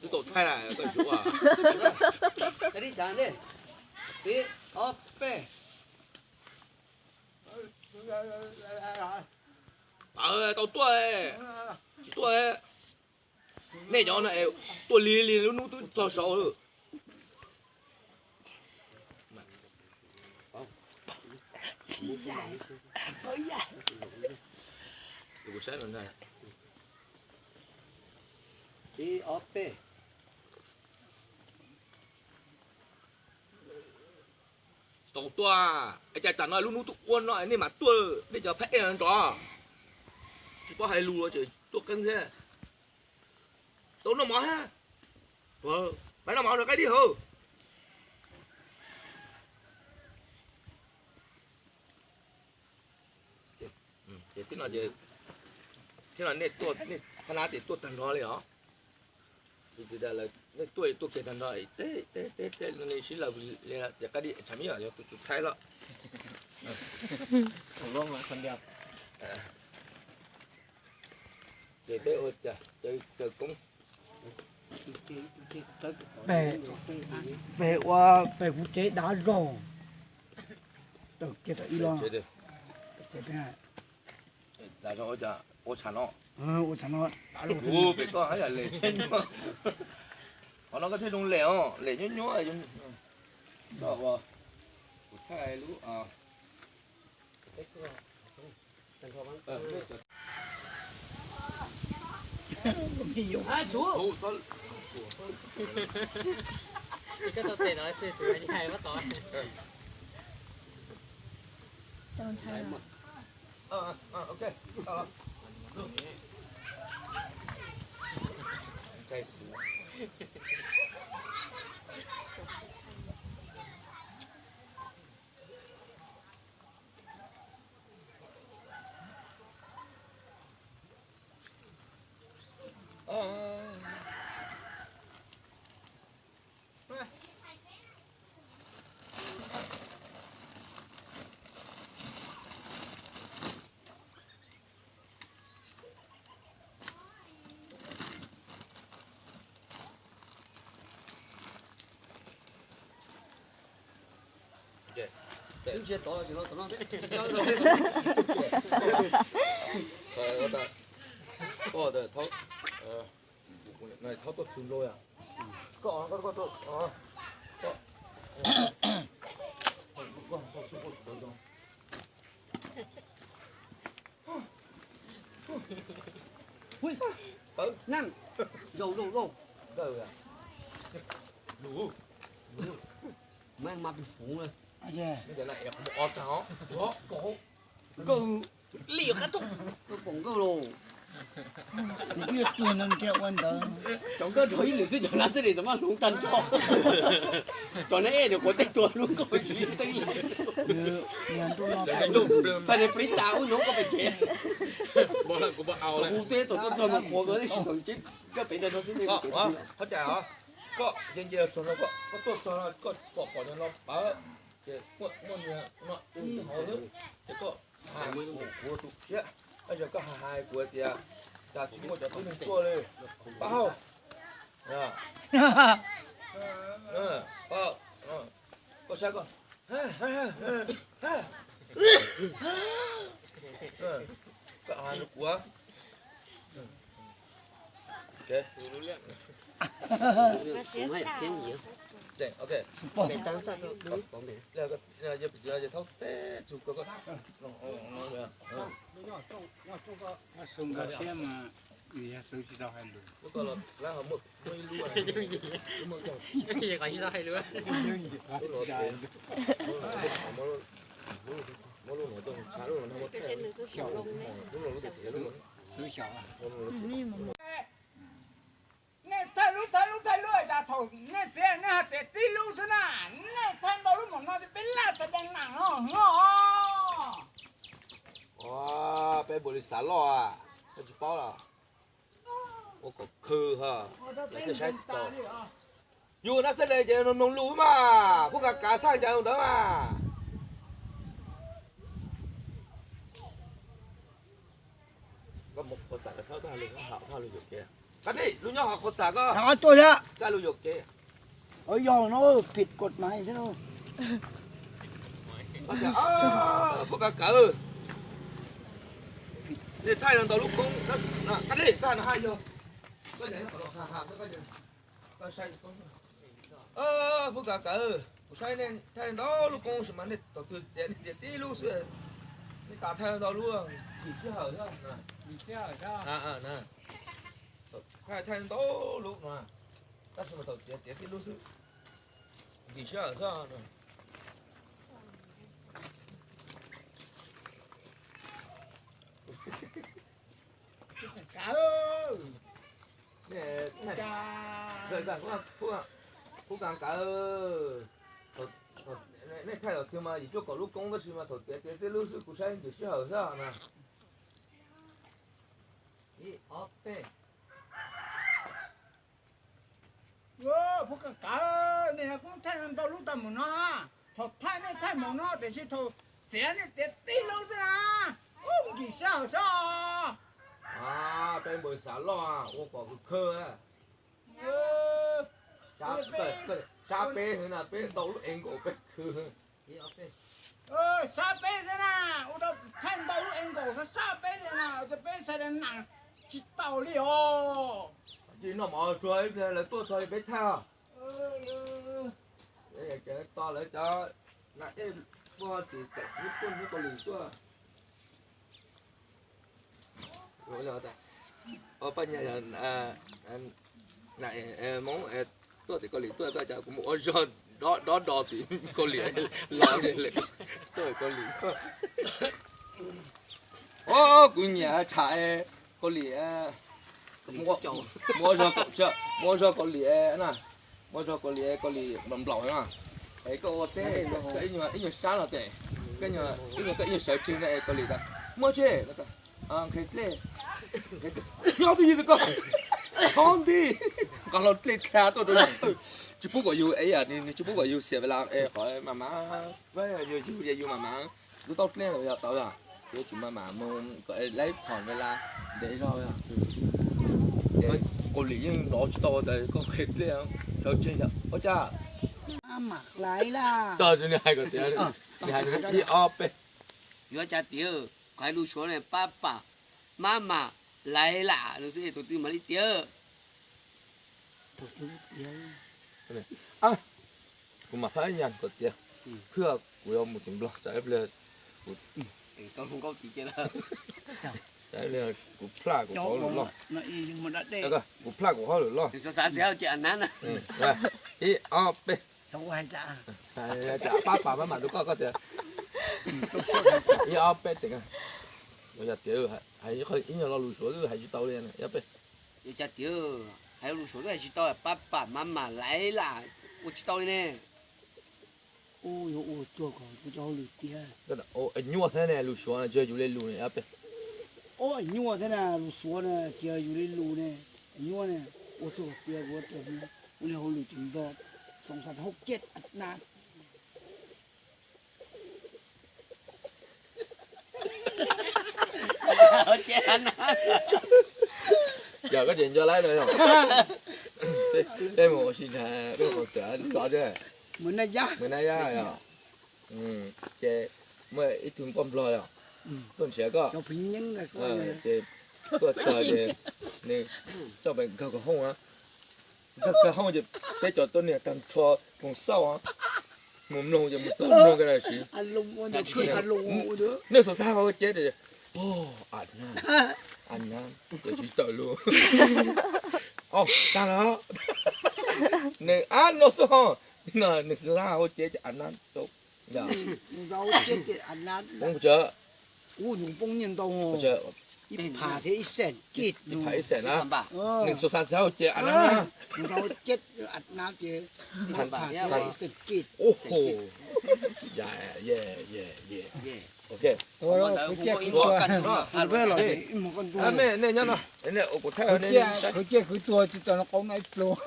Tus tau thaij na, koj zuv. Tib ob peb. Tau tuaj, tsis tuaj. Nej cov no tuaj lig lig lub hnub twb txog saud lawm. Ib ob peb. Tau tuaj, es cas tsam no lub hnub twb ua no nej mam tuaj, nej cov phab ej nrov. Tsis paub hais lus los tseem tuaj qeeb thiab. Tau noj mov thiab. Pab noj mov rau qaib dib hauv. Thiab no, thiab no nej tuaj, nej thab lab ces tuaj tag nrho li os. Nej tuaj, tuaj kiag tag nrho, teb teb teb teb, sib law li, ces qaib dib tshav me nyuam yog tus tsum thaij los. Ces peb ua cas caw koob. Peb ua peb kuv tsev dav zog. Tawm kiag tawm ib lo. Ua tshav no, ua tshav no dav zog. Pem koj haj yam lem tsheb nyuaj. Qhov no koj thiaj zoo lem os, lem nyuab nyuab. Kuv thaij lub Ntsia tod los tsis no, tom no. Thab tuaj txug nrau yom. Koj, koj, koj, koj. Ui, naj, zaum zaum zaum. Nkawj, mas pis fuv lawm. Nkawj li qab tuaj, nkawj pom nkawj los. Cov nkawj rau ib lwm xwb, cov nab xwb es txawm maj hloov tag nrho. Cov nab ej nim quav tej tuag lub nkauj tsis txeeb li. Koj niag plis tas ub nyob koj pem tsev. Hu teb thaum tuaj txog mus quav koj tib si thaum tseeb koj pem ntawd no xwb. Qhov cas koj nce nce txog no, koj tuaj txog no koj pom pom no pawv, ces muaj niag no ib hauv xwb, ces koj hais kuv tus siab, yog koj hais hais kuv tias cas tsis muaj cov tib neeg tuaj li, pab hauj. Koj saib koj, koj hais rau kuv. Xub nkawd siab mas yog xwb tsis tau hais lus. Xwb xyaum. Nej thaij lub thaij lub thaij lub cas thaum nej txiav nej ho txiav tib lub xwb na, nej thaij ntau lub npaum no peb laj txais dees nam no os. Peb npaum li xav loj, koj tsis paub los. Ua kom khw ho, lawv thiaj saib tau. Yus nab xeb le ces mloog lus mas, kuj kav kav xaj ncaws ntawd mas. Koj mus ua xam koj thaub txoj hauj lwm, koj hais txoj hauj lwm yuam kev. Qab dej, lub nyob hauv qhov xav koj. Tuaj thiab. Koj lub yuam kev. Ov, yog no, phim kod maiv thiab no. Pub kav kawv. Nej thaij ntau lub koob, qab dej, koj no haj yog. Pub kav kawv, kuv saib nej thaij ntau lub koob sis mas nej thaum twg txiav nej txiav tib lub xwb. Nej tas thaij ntau lub, nkim sij hawm xwb. Thaij thaij ntau lub no, tab sis mas thaum txiav txiav tib lub xwb, nkim sij hawm xwb. Pub kav kawv, nej thaij thaum twg mas yim cuaj kaum lub koob tab sis mas thaum txiav txiav tib lub xwb, kuv saib nkim sij hawm xwb na. Pub kav kawv, nej kuj thaij ntau lub tag mus no. Thaum thaij nej thaij mus no tiam sis thaum txiav nej txiav tib lub xwb na. Ub, nkim sij hawm xwb. Peb npawg xav loj ua kom khwv khwv. Sab peb hwv na, peb ntau lub angle peb khwv. Sab peb xwb na, ua rau thaij ntau lub angle sab peb li na, peb xav nas tsis tau li os. Tsis noj mov tsuag ib pliag lawv tuaj txog peb thaij. To lawv cov nas ej muaj tim tawm tuaj Kaus Lim tuaj. Paj Nyas, Hmoob tuaj tim Kaus Lim tuaj, koj cas kuv mus ua zog dob dob do tim Kaus Lim los li tuaj Kaus Lim. Kuv nyiam tsham Kaus Lim, muaj zog Kaus Lim na, muaj zog Kaus Lim, Kaus Lim nplaum nplaum na. Es koj ua teb ib nyuag sab los tes, ib nyuag koj ib nyuag sawv tseg na es Kaus Lim tas muaj tsev nqhis dlej, nyob twj ywm koj, txhob nti, nqa hlo dlej dha tuaj rau, tsis pub kom yus, nws tsis pub kom yus xiam ve las es qhov mas mas, yus yus mas mas, lub taub dlej los yog tau yog, yuav tsum mas mas mus kom laib phom ve las ntev zog. Kaus Lim yeej nov tsis tau tas koj nqhis dlej, sawv tseg ua cas. Txog nws hais kom tias, nws hais ib ob peb. Yuav cas tiag, koj hais lus Suav ne, pab pam, mab mam, laiv lam no xwb tus twg mam li tiag. Kuv mam phaj ib nyag kom tias, phwj kuv yuav mus tim Nplog tsam ib pliag kuv, kuv plaj kuv qhov lwm loj, kuv plaj kuv qhov lwm loj. Ib ob peb, pab pam mab mam rau koj, koj tias ib ob peb teev. Yog tias hais ib nyuag lo lus Suav twb hais tsis tau li, ib ob peb. Yog cas tiag, hais lo lus Suav twb hais tsis tau, pab pam mab mam, laiv lam, ua tsis tau li ne. Ub, yuav ua tsuag kom kuv cov hauj lwm tiag. Nyuaj thiab ne, lus Suav no tsis yog yus li lus ne, ib ob peb. Ub, nyuaj thiab na, lus Suav no tsis yog yus li lus ne. Nyuaj ne, ua tsuag kom tiag, kuv ua li hauj lwm tim Nplog, xoom xav hauj ceb na. Yog koj tseem nco laib no yog, peb mus ua si ntag, peb mus qhov xwm tso thiab. Mus Naj Yab yog, ces muaj ib tug nkauj Nplog yog tuaj nrhiav koj, ces tuaj txog ces nws coj pem nkawg kaum hoob, nkawg kaum hoob ces peb cov tuaj nias tag nrho koom xauj, mus mloog ces mus txog mloog kiag los sis. Nej xuas xab hauv ceb, a na, a na, ces tsis tawm lus. Tag los, nws a no xwb ho, nws xuas xab hauv ceb ces a na. Poob, ib phav thiab ib xees kij, ib phav ib xees na, nws xuas xab hauv ceb a na, ib phav thiab ib xees kij. Nej nyob no, kuv thaij, khwv ciaj khwv tuag tsis tau no qau na ib pluag.